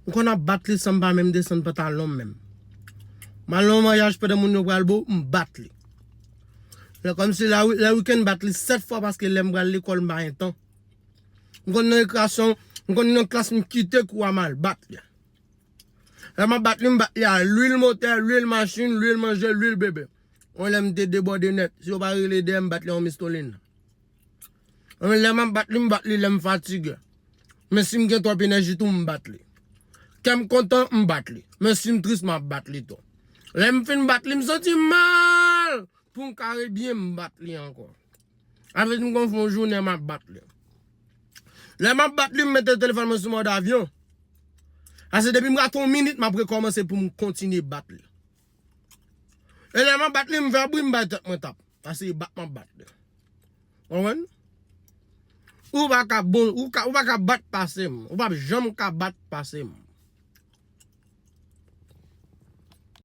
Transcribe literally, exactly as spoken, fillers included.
M konn ap bat li san m pa menm desann pantalon m menm. M al nan yon maryaj pandan moun yo pral bo, m bat li. Lè kòmsi la, lè wikenn m bat li sèt fwa paske lè m pral lekòl m pa gen tan. M konn nan rekreasyon, m konn nan klas m kite kou a m al bat li. Lè m ap bat li, m bat li a lwil motè, lwil machin, lwil manje, lwil bebe. Yon lè m te debòde nèt, si yo pa rele dèyè m bat li yon mistolin. Lè m ap bat li, m bat li lè m fatige. Men si m gen twòp enèji tou, m bat li. Kè m kontan, m bat li. Men si m tris, m ap bat li tou. Lè m fin bat li, m santi m mal. Pou m ka rebyen, m bat li ankò. Avèk m konn fè yon jounen m ap bat li. Lè m ap bat li, m mete telefòn mwen sou mòd avyon. Ase depi m rate yon minit, m ap rekòmanse pou m kontinye bat li. E lè m ap bat li, m fè bri, m bay tèt mwen tap. Ase e bat m ap bat li. Konprann? Ou pa ka bon, ou, ka, ou pa ka bat pase m. Ou p ap janm ka bat pase m.